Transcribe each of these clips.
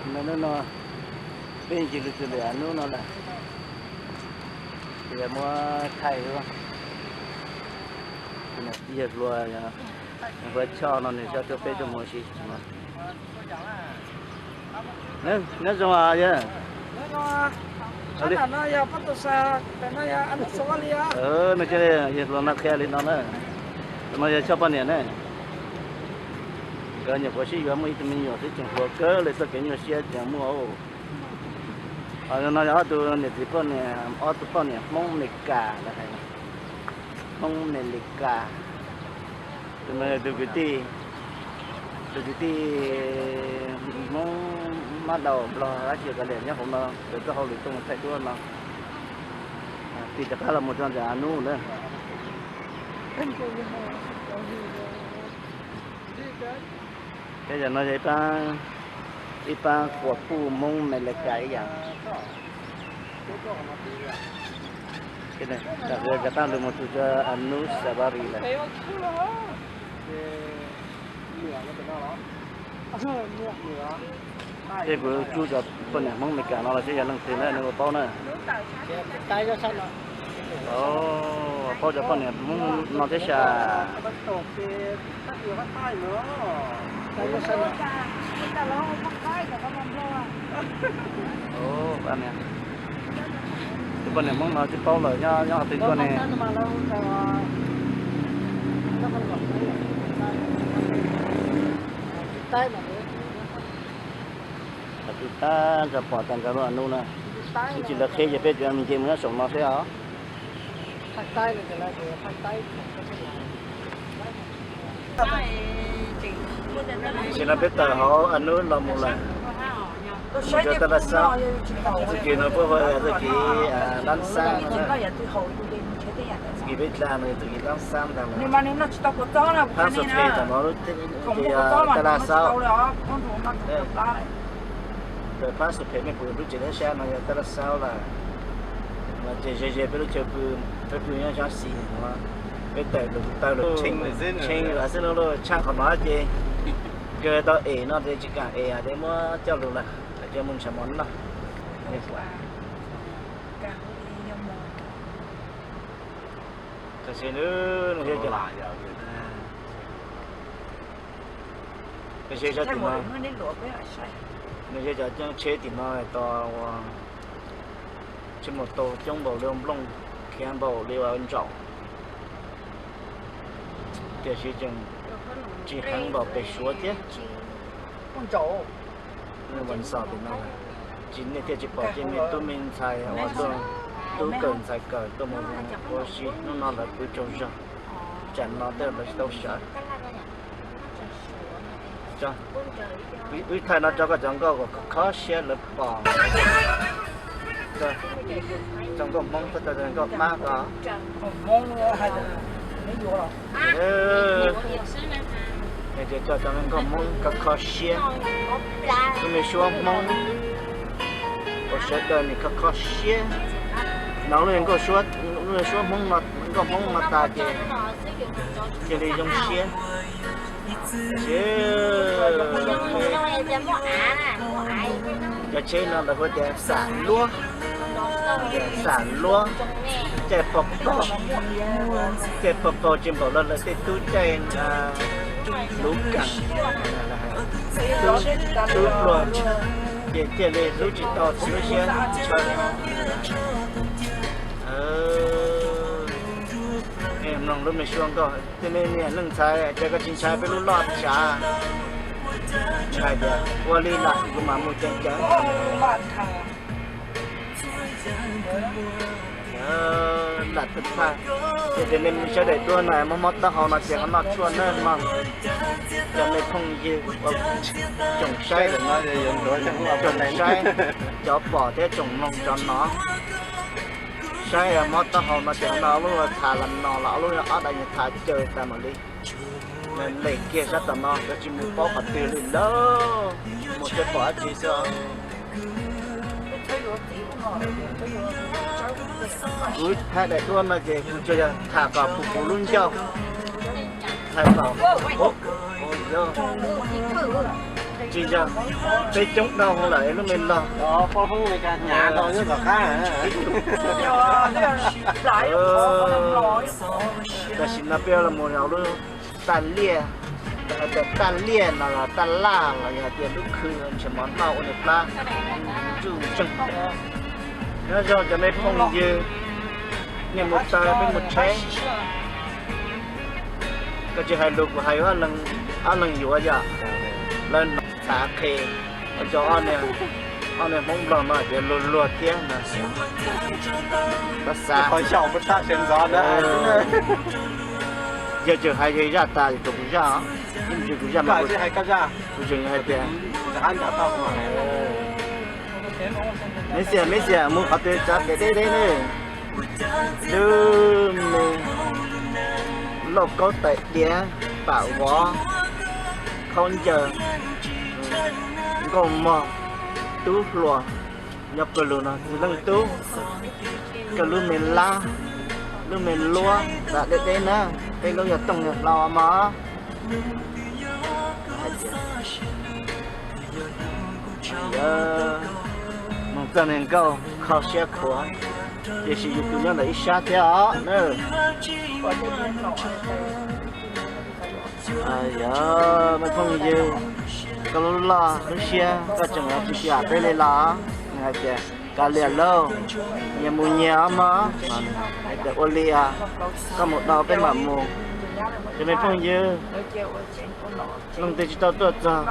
Hnub no peb tsis lwm tus lwm hnub no lawm, ces yog muab thaij xwb. Yawg hluas, hluas Choj no nws coj tuaj peb tuaj mus ua si. Nyob zoo yawg. No yawg hluas no qhia li no na. Tus no yog Choj poj niam na. Nkawd nyuam qhuav sib yuav muaj ib tug me nyuam xwb, tseem hluas kawg li, txoj kev nyuaj siab tseem muaj. Ho no yog ob tug niam txiv poj niam, ob tug poj niam Hmoob Amelikas lawv hais, Hmoob Amelikas. Tus no yog tus kwv tij, tus kwv tij Hmoob Mab Daus Nplog dab tsi kav liam nyob hauv no, raws txoj hauj lwm tuaj mus thaij duab no. Tig rov qab los mus rau ntawm Ab Nub na. Ces yog no yog ib pab quas puj Hmoob Amelikas ib yam. Rov qab los mus txog rau Ab Nub Safari lawm. Ces kuv tsuj cov poj niam Hmoob Amelikas no los seb yog leej twg na, nej puas paub na. Paub cov poj niam Hmoob no thiab sas. Tus poj niam Hmoob no twb paub lawm, nyob qhov twg tuaj ne? Qhov twg tab nrog pom tag nrho lub Ab Nub na. Ib chim lawv qheb ces peb tsuas me nce mus nyob saum no seb os. Tam sim no peb tawm hauv Ab Nub los mus lawm. Mus rau Tab Laj Xaub, txoj kev no puab hu ua txoj kev Dab Xaab no na. Txoj kev peb dlaag no yog txoj kev Dab Xaab ntag lawm. Phab Xus Phem tom no ces yog Tab Laj Xaub. Tawm phab Xus Phem mej pum lub tsev thab sab no yog Tab Laj Xaub lawm. No ces ze ze peb lub chaw pw, peb pw nyob xyoob xis no, peb tawm lug taw lug tshee lug xwb no, lub tshaj qhov no ces kawg tau es no ces tsis kaam es ces muab coj lug lawm, coj mus ntshav mov noj. Tam sim no, tam sim no, nws yog cov tsheb tim no tos ua tsheb maus taus coob npaum li ua nplooj, khiav npaum li ua ntsaum, tiam sis tseem tsis heev npaum pem Suav thiab. Ua ntxov tim no, tsis nej thiaj tsis pom tej me tub me ntxhais uas tuaj, tub kawm ntxhais kawm tuaj mus ua si, hnub no lawv pw tsaug zog, tsam no tej lawv tsis tau sawv. Wb thaij no rau koj cov nkauj kom kho siab lawv pom. Cov nkauj Hmoob txhob cov nkauj Hmab ko. Coj cov nkauj Hmoob kho kho siab. Lub me suab Hmoob uas sawv daws nws kho kho siab. Hnov lub me suab Hmoob no, nkauj Hmoob no tas ces cia li zoo siab. Cov tsheb no lawv hu tias xam luab, xam luab, caij pog paug, caij pog paug tsis npaum li lawv tej tub caij luv kaam, tub pluag, ces thiaj li hlub tsis tau txiv lub siab ntshaw. Mloog lub me suab nkauj, tej me niam neej ntxhais ces koj tsis ntshai peb lub loj tshav, tsis hais tias ua li lawm kuv mam mus ceev ceev. Lam tawm tag, yog tias nej sawv daws tuaj no mob mob taub hau no ces ho noj tshuaj nawb mog. Cov me phooj ywg tsoom saib, tsoom saib, cov pom thiab tsoom mloog cov no, saib mob taub hau no ces no lub tham los no los lub ob daim tham caw tas mam li lem kiag sab tom no, koj tsis mus paub qhov twg li lawm, mus thiaj pom dab tsi xwb. Kuv thaij daim duab no ces kuv tsuas yog tham kom puv puv lub ncauj, tham kom, yog, Tsis yog, peb coob dhau lawm lub me log. Tam sim no peb los mus rau lub taj liaj, lawv hais tias taj liaj no los taj laj los yog hais tias lub khw ntshe mov noj ua niam plab ntsuj tseeg. Nyob zoo cov me phooj ywg, nej mus taw peb mus tsheb. Koj tsis hais lus kuv hais ob leeg yuav yom. Lawv hnov xav qhia, cov ob niag Hmoob Nplog no ces luag luag thiab no. Koj xav, yog tseem hais zaj tas ces kuv zaj, ib ntsis kuv zaj mas kuv tseem hais tias, me xiam, me xiam, mus qhov twg tsav kev deb deb ne. Lub me lauj kaub tais diav, pam vov, khaub ncaws, nkauj mog, tub hluas, nyob kawg lug no txiv leej tub, koj lub me lab, lub me luab tas deb deb na, peb lub yog tooj yog hlau mog. Moog txog niag nkauj kho siab khuav, tiam sis yus tus nyob ntawm ib sab thiab os na. Yog me phooj ywg, koj lub loj lub siab koj tseem tsis kam peb li los? Nws hais tias, kav liam lauj, nyias mus nyias os mog. Hais tias, ua li os, koj mus tau peb mam mus. Cov me phooj ywg, leej twg tsis tau tuaj txog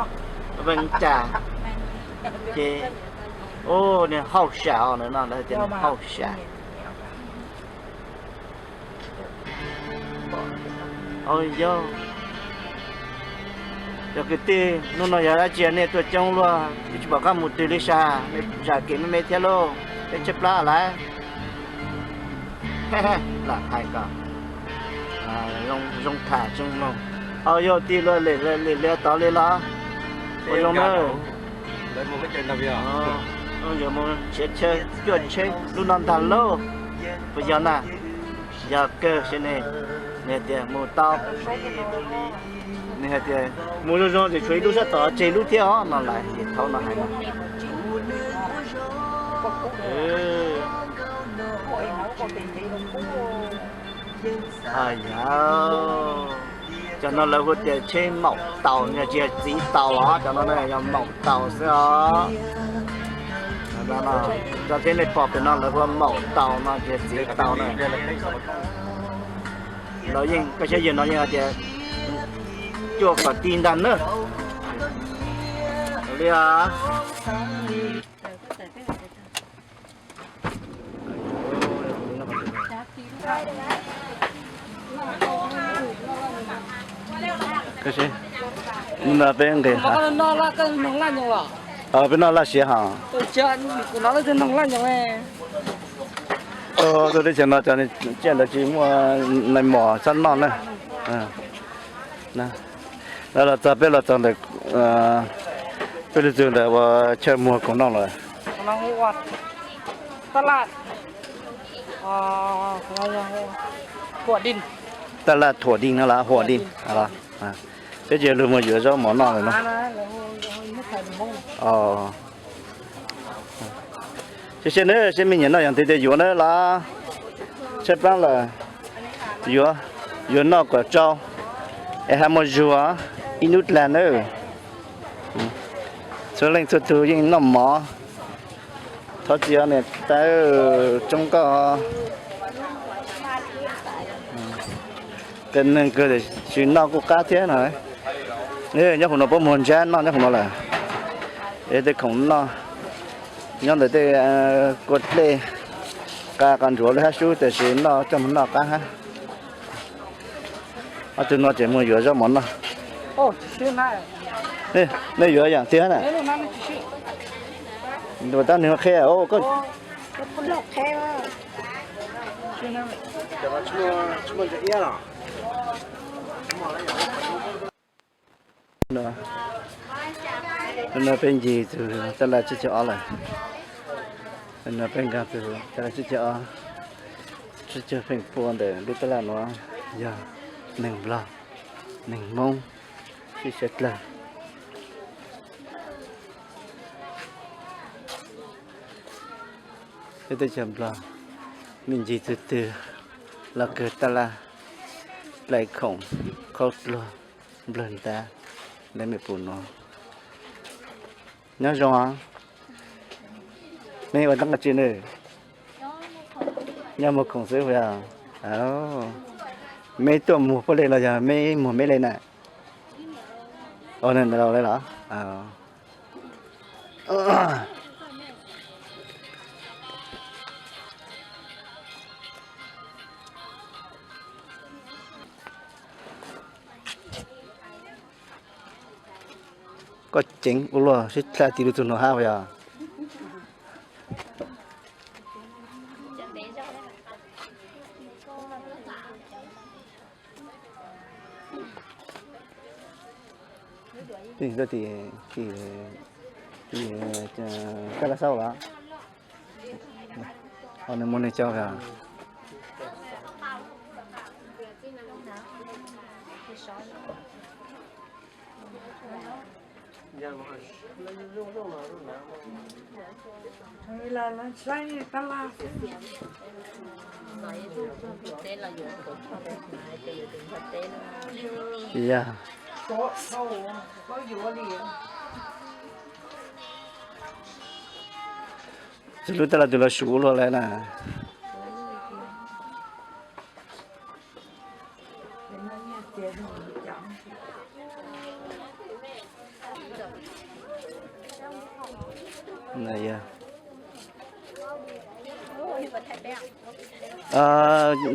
Vees Cas ces, ub, niag hauj sam os, no lawv tias niag hauj sam. Au yau, cov kwv tij, hnub no yog dab tsi nej tuaj coob luaj, twb tsis pom qab mus twg li sas, nej zam kev me me thiab lauj, peb tshaib plab lawm. Lam hais kom zoo tham zoo mloog. Au yau, tig luag lim hliav tod li los? Ua zoo na. Yog mus nrhiav chaw cuaj tsheb lub no ntag lauj. Puas yog na? Yog kawg, seb ne. Nws hais tias mus tau, nws hais tias mus zoo zoo ces tshuav ib lub sab tom tseg lub thiab os no lawm, ces thaum no hais no. Yog, cov no lawv hu tias tsheb maum taus, tsis yog txiv taus os, cov no yog maum taus xwb os. Cov tsheb nej pom pem no lawv hu maum taus no, tsis yog txiv taus na. Lawv yeej, koj saib yawg no yeej hais tias cuaj kom ti ntag na. Li os. Hnub no peb nqis, peb noj laj siav hos. Tuaj teb chaws no cov niag tsiaj ntawd tsis muaj nais mos txhob noj na. Lawv los txog, peb los txog ntawm peb lug txug ntawm ua chaw muag khoom noj lawm. Taj laj Thuam Dij no los Huam Dij. Peb ces lug mus yuav zaub mov noj lawm no. Seb seb nawb, seb me nyuam noj yog ntev tias yuav na los tshaib plab lawm. Yuav, yuav noj kom tsau es hab muaj zug ib hnub dlaag nawb. Txhua leej txhua tug yeej noj mov. Thov txim os niam tais, tsoob koj. Tej neeg kawg tiam sis noj kuj qab thiab no. Nyob hauv no puab muag ntsab noj nyob hauv no lawm. Es tej khoom noj nyob ntawm tej kua dlej, qab qab ntsuav lub hab sub tiam sis noj coj mus noj qab hab. Ob tug no ces mus yuav zaub mov noj. Nej yuav yaam twg na? Tab nwg qhia. No peb ncig txug taj laj tsib caug ob lawm. No peb nkaag txug taj laj tsib caug ob, tsib caug pheej pua ntawm lub taj laj nuav yog neeg Nplog, neeg Moob sib sawv dlawg. Teb chaws Nplog me ntsis twg twg los kawg tab laj, dlaim khoom, qhaub dluag, nplawg ntab, lawv me pum nuav. Nyob zoo os. Meb ua dab tsi ne? Nyob muag khoom xwb puas yog? Meb tuaj muag puab le los yog meb muag meb le na? Ua nws ntawd le los? Koj ceev ua luaj sib tha tis lug txug nuav hab puas yog? Koj laj saub los? Nws muaj neeg coj. Tsis lub taj laj twg los suv luaj lawm na.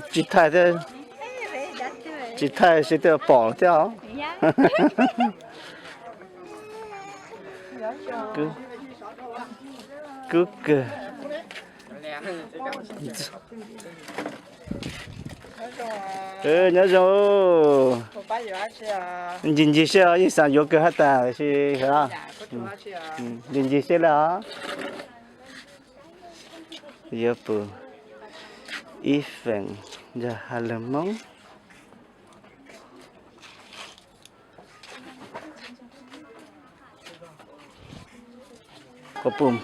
Tsis thaij thiab, tsis thaij seb twb pom thiab os. Kub kawg. Nyob zoo. Ncig ncig seb os, yeej xav yuav kawg hab tas sis ncig ncig seb le os. Yuav pum ib feem yog has lug Moob. Quas puj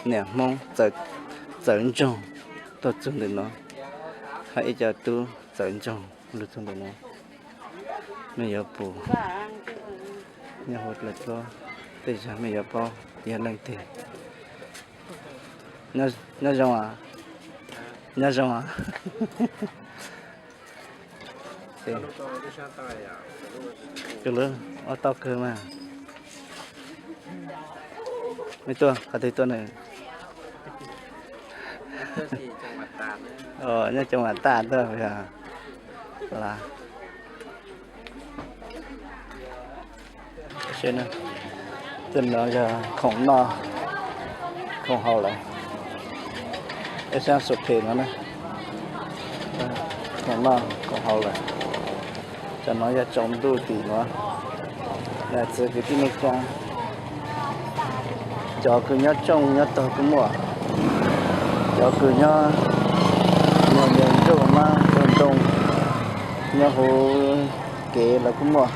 niam Hmoob txawv ntsoog tuaj txug ntawm no, hab ib co tub txawv ntsoog lug txug ntawm no. Mej yuav pum nyob huv dlaim dluab tej zag mej yuav paub yog leej twg. Nyob zoo, nyob zoo. Ob tau kawg mas. Mej tuaj qhov twg tuaj na? Nyob cov mas taj tuaj. Tej no yog khoom noj khoom haus lawm. Ib sab su phem no na, khoom noj khoom haus lawm. Cov no yog tsaus ntuj tim no. Txwv kwv tij neej tsa, cov kws nyob tsooj nyob tog kuj muaj, cov kws nyob nyuag ntsuj mab ntoo nyob huv kev los kuj muaj.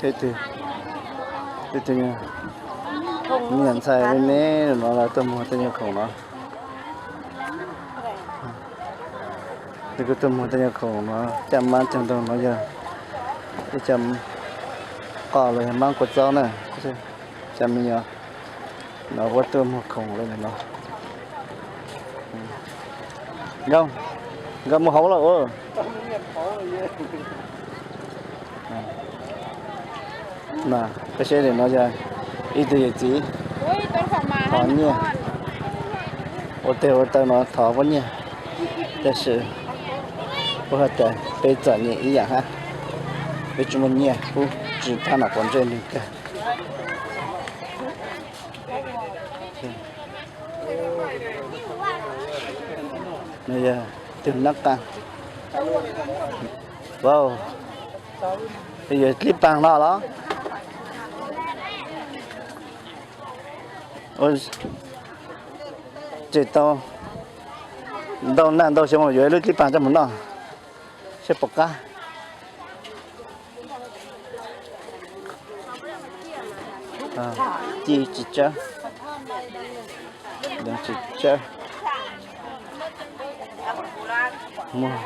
Tej tug me nyuam ntxhais me me no los tuaj muag tej nyuag khoom no. Kuj tuaj muag tej nyuag khoom no, caj mab cag ntoo no yog ib co qoj los yog mab kua txob na. Cov me nyuam no puab tuaj muag khoom le no. Nkauj, nkauj mus hauv lawm. Koj saib no yog ib tug yawm txiv thov nyiaj, ua teg ua taw no thov puab nyiaj, tab sis puab has tas peb txom nyem ib yam hab, peb tsis muaj nyiaj pub tsis thab nom quav ntsej nwg kag. No yog tug nab qa, yog dlib paag no los? Tseem tau ntau naj ntau xyoo yuav ib lub dlib paag coj mus noj, saib puas qab. Ci tsis tsawb, lees tsis tsawb, muag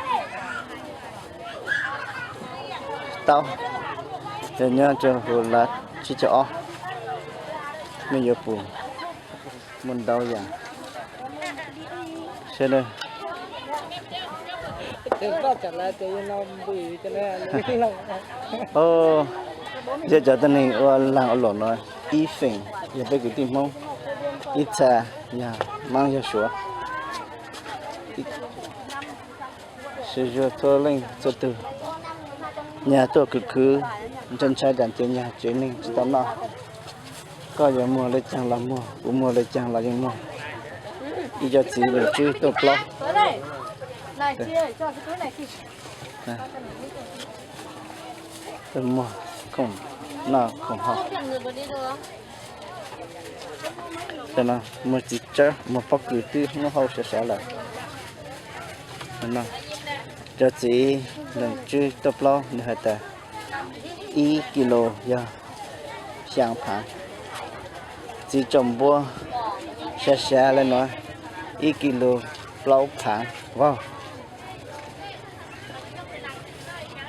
taub, yog nyob rau hauv lav tsib caug ob, nej yuav pum muaj ntau yam sawv daws. Yog cov tuab neeg ua laag ua luam no ib feem yog peb kwv tij Hmoob, ib txha yog Maab yog Suav. Sawv zuag txhua leej txhua tug, nyag tuaj khwv khwv, ntshai ntshai dam ces nyag tsev neeg tsis tau noj. Koj yuav muag le caag los muag, kuv muag le caag los yeej muag. Ib co txiv leej tswb tuaj plaub, tuaj muag khoom noj khoom haus. Cov no muag txiv tsawb, muag pob kws twb hnub hauj sav sav lawm. Cov txiv leej tswb tuaj plaub nws has tas ib kis lus yog xyaa phaav. Txiv tsaum npua sav sav le nuav ib kis lus plaub phaav vau.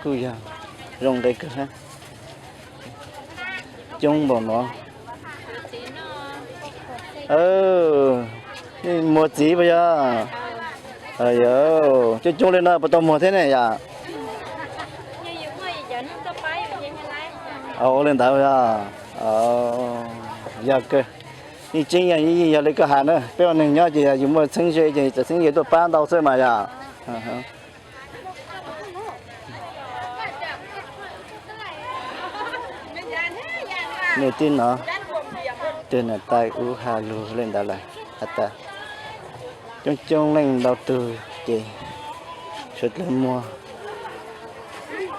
Kuj yog zoo nqe kawg hab. Coob npaum no. Muag txiv puas yog? Coob coob le no puas tau muag thiab ne yom? Ua le ntawd yog. Yog kawg. Yeej tseeb yog, yeej yog le koj has na, peb ua neeg nyob ces yog yus muaj txheeb ze ces txawm txheeb ze tuaj pab ntau xwb mas yog. Nej tib nov, tus nam tais ub has lug le ntawd lawm has tas coob coob leej ntau tug ces suav dlawg muag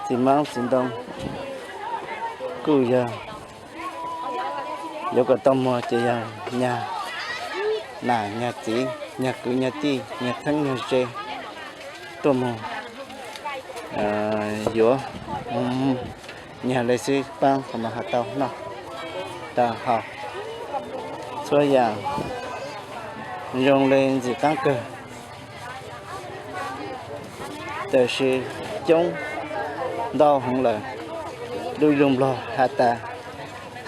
txiv maab txiv ntoo kuj yog yuav kom tau muag ces yog nyag nam nyag txiv, nyag kwv nyag tij, nyag txheeb nyag ze tuaj moog yuav nyag le xwb paab qhov no has tau noj tau haus txhua yaam zoo le ntxim qaab kawg. Tab sis coob ntau heev lawm, lub lug Nplog has tas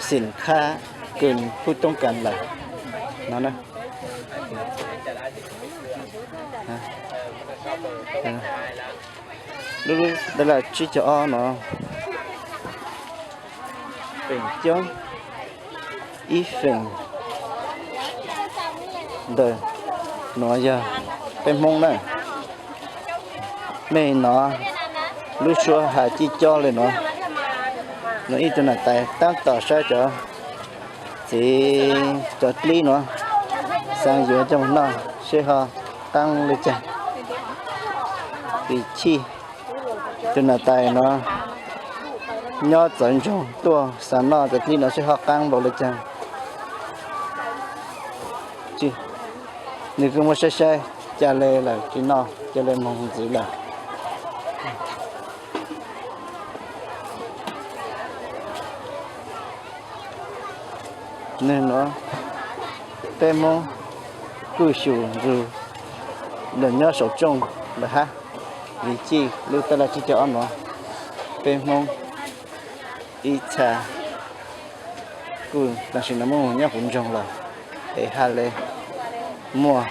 xim khab kws pub toob kas lawm no. Lub tab laj tsib caug ob no feem coob ib feem ntawm nuav yog peb Hmoob na. Mej nov lub suab has cib cob le nuav, nuav ib tug nam tais taab tom saib cov txiv cov dlib nuav, xaav yuav coj moog noj seb ho qaab le caag. Vim chij tug nam tais nuav nyob txawv ntsoog tuaj xaav noj cov dlib nuav seb ho qaab npaum le caag. Nwg kuj muab saib saib ca le lawm tsis noj ca le moog ntxiv lawm. Nwg nuav peb Hmoob kuj xyum nrug luag nyob saum tsooj lawm hab. Vim chij lub tab laj tsib caug ob nuav peb Hmoob ib txha kuj tam sim no muaj nyob huv nroog lawm es ha le muaj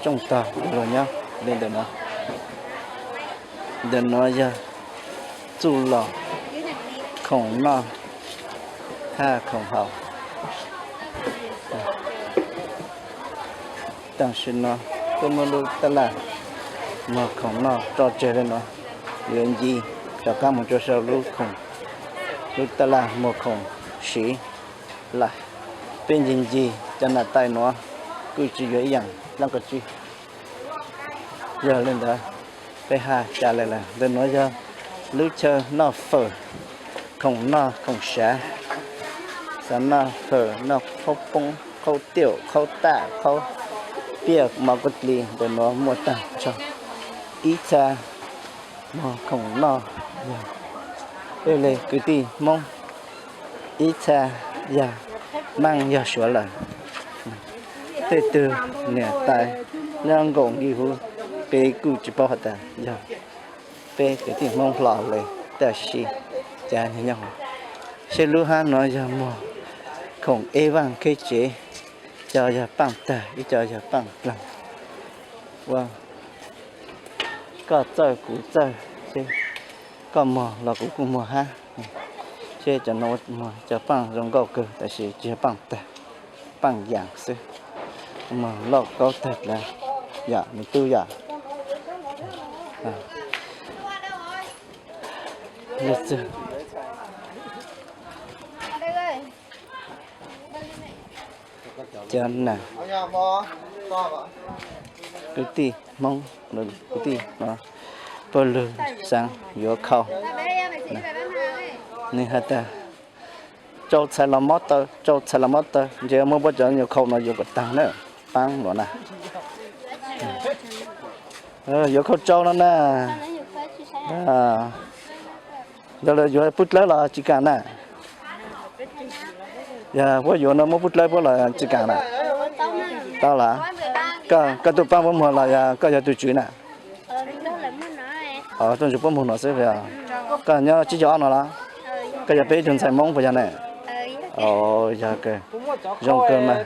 tsooj tog nrug luag nyob le ntawm nuav. Ntawm nuav yog txuj lom khoom noj hab khoom haus. Tam sim no kuj muaj lub tab laj muag khoom noj tso tseg le nuav, yuav nce rov qaab moog rua sau lub khoom, lub tab laj muag khoom siv lawm. Peb ncig ncig cov nam tais nuav kuj tsis yuav ib yaam dlaab qhov tsib. Yog le ntawd peb ha ca le lawm. Ntawm nuav yog lub chaw noj fawm, khoom noj khoom sav, xaav noj fawm, noj qhaub poob, qhaub tiaum, qhaub taj, qhaub piaj, mov koj dli, ntawm nuav muaj taag nrho. Ib txha muag khoom noj yog peb le kwv tij Hmoob, ib txha yog Meej yog Suav lawm. Tej tug niam tais nyob nkaum nkig huv, peb kuj tsis paub has tas yog peb kwv tij Hmoob hlo li, tab sis cas nyob huv. Seb lub hab no yog muag khoom eb vaaj kheb tsev, ib co yog paaj tawg, ib co yog paaj dloog. Ua koj txawj kuv txawj, seb koj muag los kuv kuj muag hab. Seb cov no muag cov paaj zoo nkauj kawg tab sis tsis yog paaj tawg, paaj yaam xwb. Muag lauj kaub tawg dlav, yam me tub yam. Cov nam kwv tij Hmoob, kwv tij no, puab lug xaav yuav khau. Nwg has tas, tsau txhais los mob taw, tsau txhais los mob taw, ntshe muab puab cov nyuag khau no yuav kom taag na, paab luas na. Yuav khau tsau no na. Yog lawv yuav pub dlawb los tsis kaam na? Yog puab yuav no muab pub dlawb puab los tsis kaam na? Tau lawm. Koj tuaj paab puab muag los yog koj yog tug tswv na? Tuaj ntsuas puab muag no xwb. Koj nyob tsib caug ob no los? Koj yog peb tug ntxhais Hmoob puas yog ne? Yog kawg, zoo kawg mas.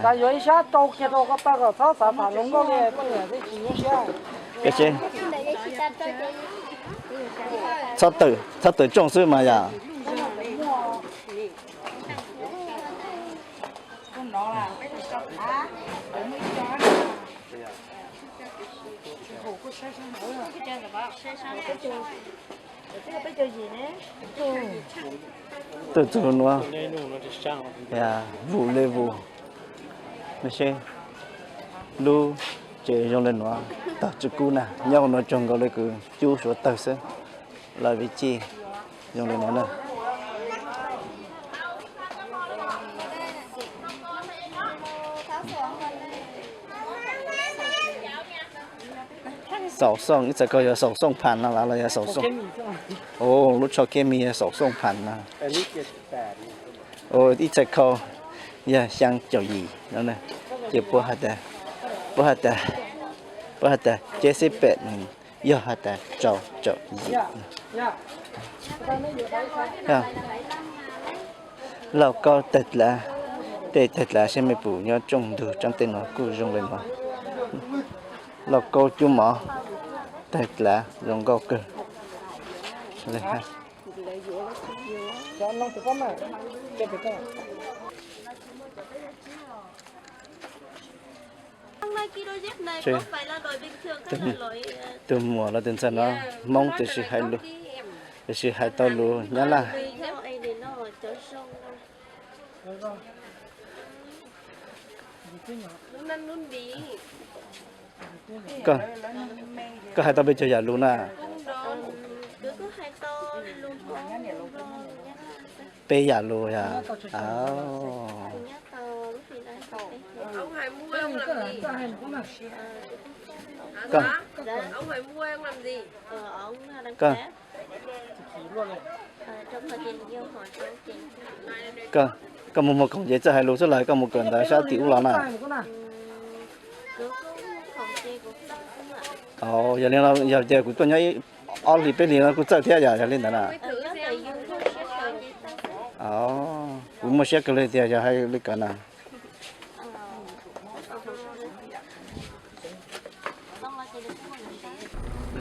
Xav yuav ib sab rau kiag rau koj tawg kom txhob xav tham hluas nkauj li, poj niam twb tsis nyuaj siab. Txhob tawm, txhob tawm tsooj xwb mas yom. Tuaj txug nuav, vum le vum, seb lub tsev zoo le nuav tog tsi kub na, nyob nuav tsaug nkaus le kws cub suav tawg xwb, lawv vim ci zoo le nuav na. Xaum Xooj, ib txhais ko yog Xaum Xooj Pham no los yog Xaum Xooj, lub tsho keb mis yog Xaum Xooj Pham no. Ib txhais ko yog xyaa caum yim no, ces puab has tas, puab has tas ceb xib pem, yog has tas rau caum yim. Lauj kaub tawg dlav, tej tawg dlav seb mej pum nyob tsooj ntug tsaab tej no kuj zoo le nuav. Lauj kaub cub mov tawg dlav zoo nkauj kawg. Tus muam los tus ntxhais no Hmoob tiam sis hais lus, tiam sis hais tau lus Nyab Laj. Koj hais tau peb caug yam lus na? Peb yam lus yog? Koj, koj mus muag khoom ces txawj hais lus xwb los koj mus kawm ntawv sab tim ub los na? Yog li no yog tias kuv tuaj nyob ib ob hlis peb hlis no kuj txawj thiab yog, yog li ntawd na? Kuv muaj siab kawg li tias yog hais li kawm na.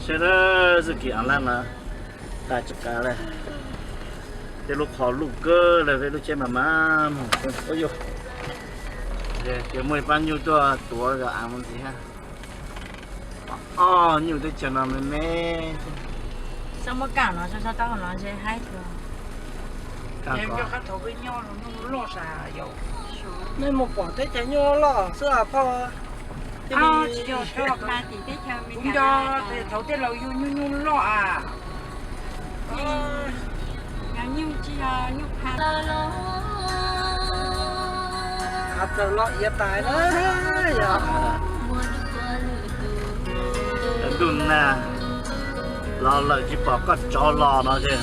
Seb, txuj kis a laj no tas tsis qab lawm, tej lub qhov luj kawg lawm, peb lub tsheb mas mas mus. Ces muaj ib pab nyuj tuaj tuav zog av mus ntxiv hab. Ob nyuj teb chaws no me me. Nej mus pom teb chaws nyuj loj xwb as phauj. Kuv nco thaum tej laus yug nyuj nyuj loj as. Av txawm los iav tais na yog. Ntuj nag. Los lawm tsis pom koj tsov los no ces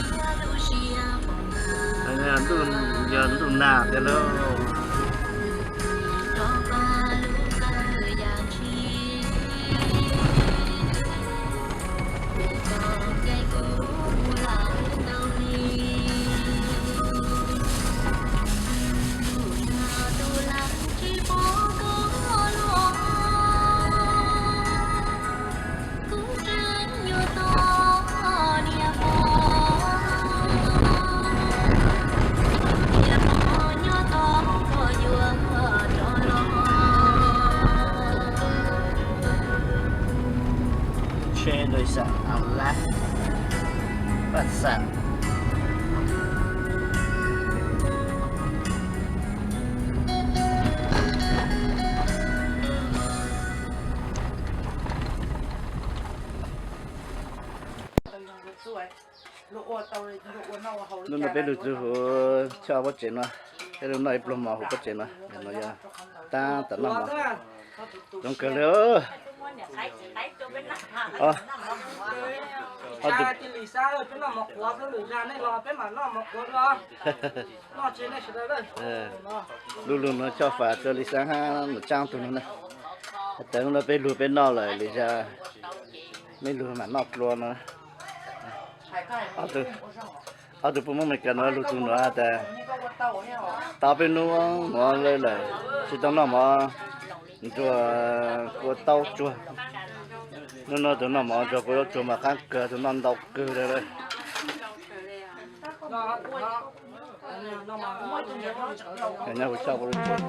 yog ntuj nag tiag lauj. Xe đòi sẵn áo lái. Bắt sẵn. Hnub no peb lug txug huv choj pob tsev no, peb lug noj ib pluag mov huv pob tsev no, no yog tab tom noj mov. Zoo kawg li. Lug lug no choj fam rua Lis Xaab hab Nom Tsaab tug no na. Has tas hnub no peb lug peb noj lawm, Lis Xaab mej lug mam noj dlua no. Ob tug puj Moob Amelikas no lug tug nuav has tas tau peb nub nuav lawm tsi tau noj mov nrug kua taub tsuag. Nub no tug noj mov nrug kua taub tsuag mas qaab kawg, tug noj ntau kawg le. Nyob huv tshoj puab lub tsev.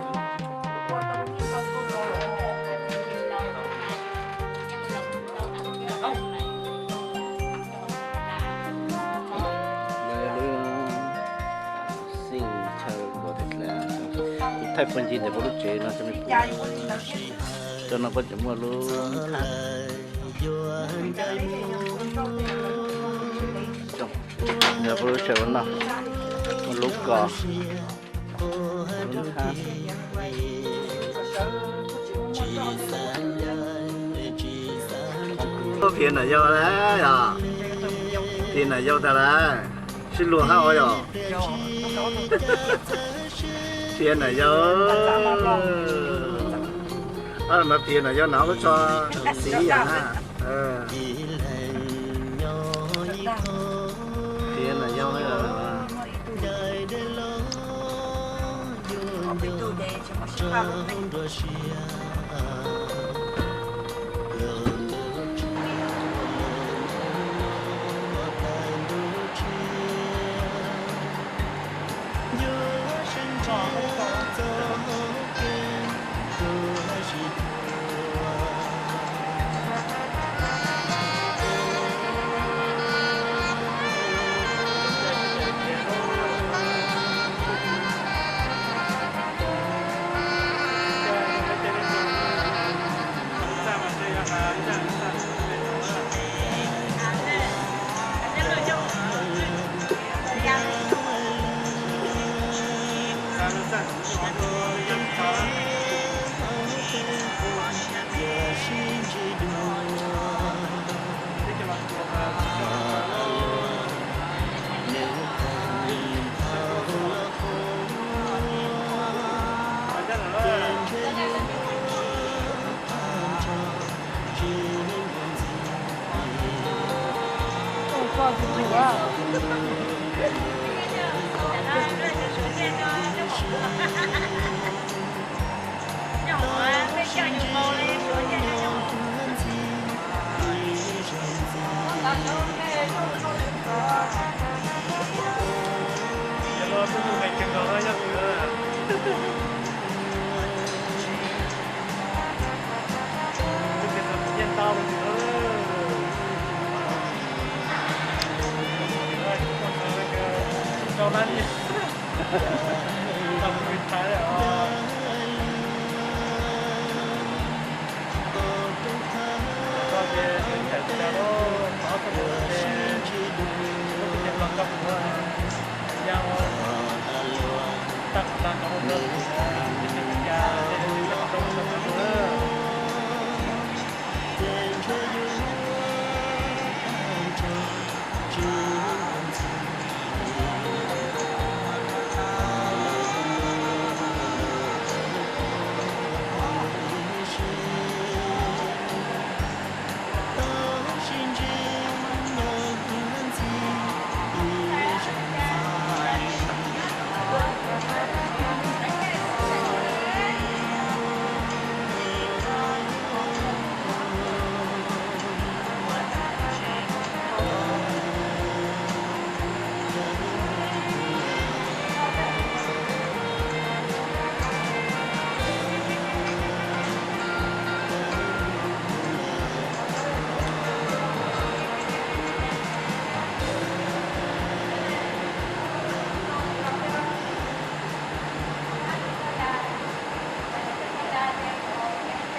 Lub xij chaw kuv thaij puag ncig ntawm puab lub tsev no, cov no puab tseem muaj lub nthab. Yog puab lub tsev ua noj, muaj lub kos, lub nthab. Phiav nam yau lawm yog, phiav nam yau tag lawm, sib luag hab ua yog. Phiav nam yau, no phiav nam yau, nam lub tsho xiv yam na. Phiav nam yau.